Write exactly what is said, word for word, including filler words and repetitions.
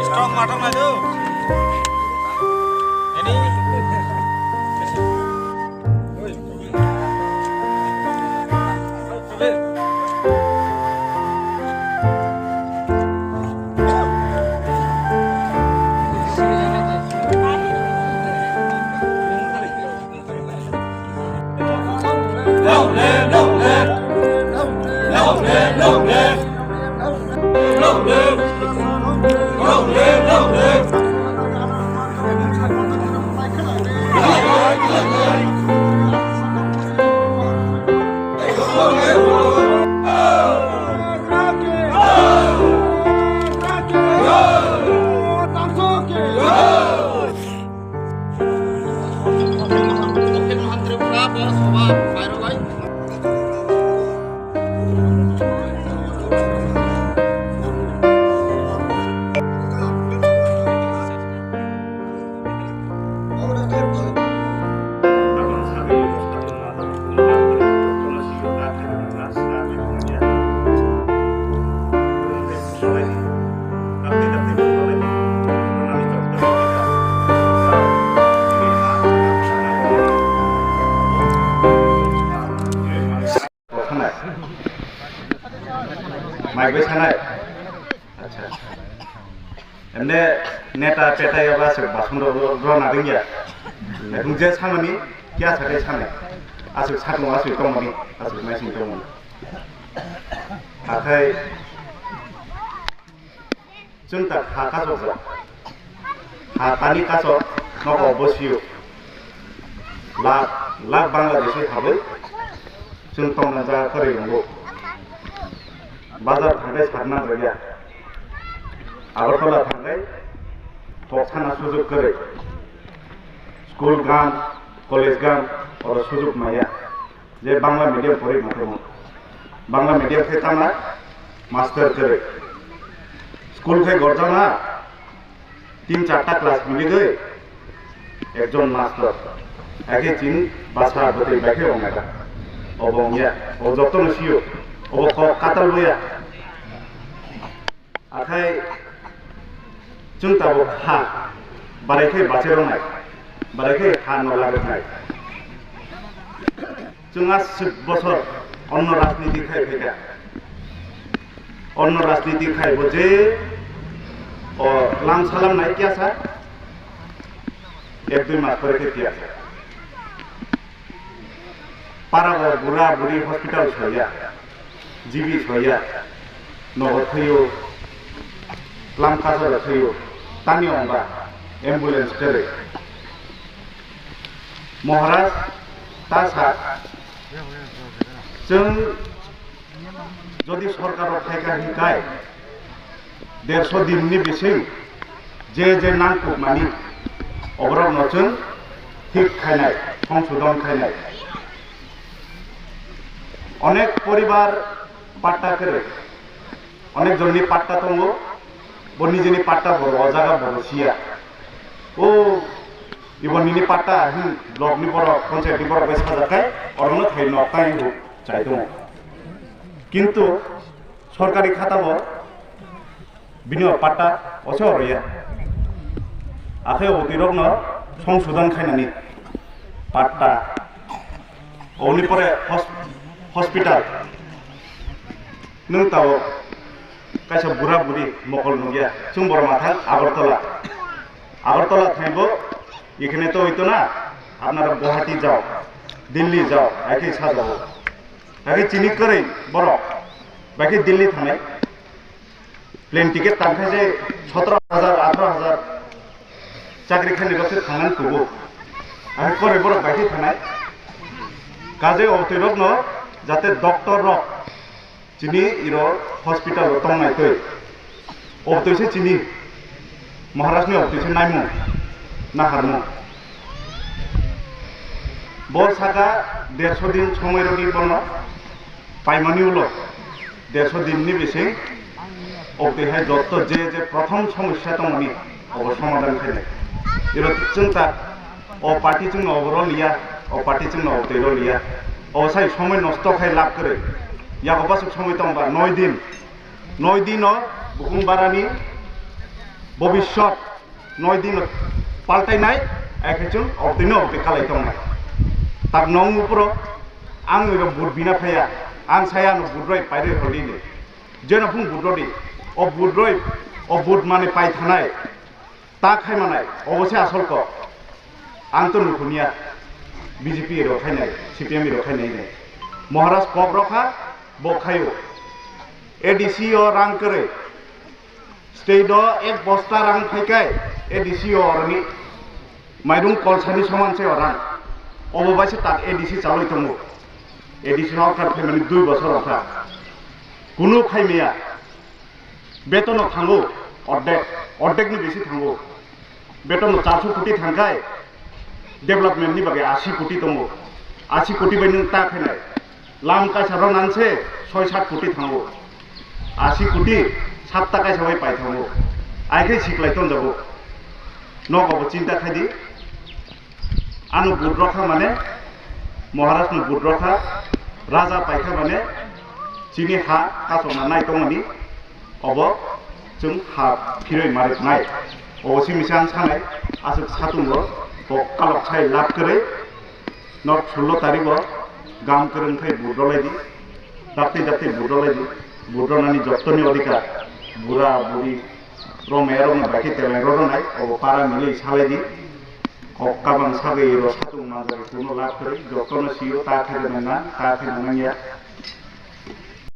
Strong matang na do. Ini. Mai bai sanai. Acha. Emne neta peta ya ba aswk basong rok rok rok na ringya. Ebong je samani kya sa de sanai. Aswk satung aswk tongmani aswk mai sing tongmani. Akhai chwng ta ha kasok ja. Ha tani kasok nogo bosio. Lak lak Bangladeshi habai chwng tongna jaga kwrwi wngo. Bazar thangkhe sarna rwya. Agartala thangkhe kok sana sujug kwrwi. School gan, college gan, oro sujug maya. Je Bangla medium pori mathamu. Bangla medium khe tama master kwrwi. School khe gorjama tin charta class miligwi ekjon master. Hakhe chini basa bwtwi bai khe ongya. Obo ongya. O jotono sio. Obo kok katal boya. Akhai chwng tabuk ha barai khe bacheroknai, barai khe ha no lagroknai. Chwng aswk bosor onno rajniti khai phaikha. Onno rajniti khai bo je o lam salam nai kya sa, ek dui mas pore khe kya sa. Para o bura buri hospital soya, G B soya, nogo thwiyo, lam kasaro thwiyo, tani ongba ambulance kwrwi. Maharaj ta sa, chwng jodi sorkar rok phaikha hinkai, derso din ni bising je je nangkukmani oborok no chwng thik khainai, songsodon khainai. Onek poribar patta kwrwi, onek jonni patta tongo, Bo nijeni patta bo o jaga bo siya. O ibo nini patta hin block ni borok, panchayat ni borok bai sajak khai, orono thai nok tang hinwi chai tongo. Kintu sorkari khata bo bini o patta oso oroya. Akhe o twi rokno songsodon khainani patta. Oni pore hos-, hospital. Nwng tao kaisa bura buri mokol nukya. Chwng borok mathang Agartala. Agartala thaibo, "এখানে তো হইতো না, আপনারা গুয়াহাটি যাও, দিল্লি যাও, একই সাজাবো।" Ekhe chini kwrwi borok, baikhe Delhi thangnai. Plane ticket tangkha je sotoro hajar, atharo hajar. Chakri khainai rok se thangnan kubu. Ani pore borok bai khe thanai. Kaje o twi rok no jate doctor rok chini iro hospital o tongnai twi. O twi se chini Maharaj ni o twi se naimung, naharmung. Bo saka derso din somoi rogwi bono paimani ulo derso din ni bising o twi hai jotto je je prothom somosya tongmani obo somadhan khainai. Iro chwng ta o party chwngno obo rw liya, o party chwngno o twi rw liya. O sai somoi nosto khai lab kwrwi. Yago basuk somoi tongba noi din. Noi dino bukhung barani bobiswt noi dino paltainai, ekhe chwng obtwino obtwi kalai tongnai. Tak nong upro ang iro vote bina phaiya, ang saya ano vote roi pairoi holi ni. Jeno phung vote rodi, o vote roi, o vote mane pai thanai. Ta khai manai, obo se asol kok. Ang to nukhuniya, B J P rok khainai, C P M rok khainai nai. Maharaj kok rokha, bo khaio. A D C o rang kwrwi. State o ek bosta rang phaikai, A D C o oroni. Mairung kolsani soman se o rang. Obo bai se tak A D C chaloi tongo. A D C o kar phaimani dui bosor rokha. Kunu khaimaya. Betono thango, ordek, ordek ni bisi thango. Betono charso koti thangkai, development ni bagwi asi koti tongo. Asi koti bai nwng ta khainai. Lam kaisa rw nanse soi sat koti thango. Asi koti satta kaisa bai pai thango. Ai khe siklai tonjago. Nogo bo chinta khai di. Ano vote rokha mane, Maharaj no vote rokha, raja paikha mane, chini ha kasokna nai tongmani, obo chwng ha phiroi marik nai. Obo simi se ang sanai, aswk satungo, kok kalok sai lab kwrwi, nok sullo tarigo, gam kwrwng khai vote rolai di, dakti dakti vote rolai di, vote ronani jottoni odhikar, bura buri, romaya rokno bai khe teleng rw ronai, obo para milwi salai di. Kok kabang sagwi ro satung manjak kuno lab kwrwi, jotono sio ta khe rwnai na, ta khe rwnai ya.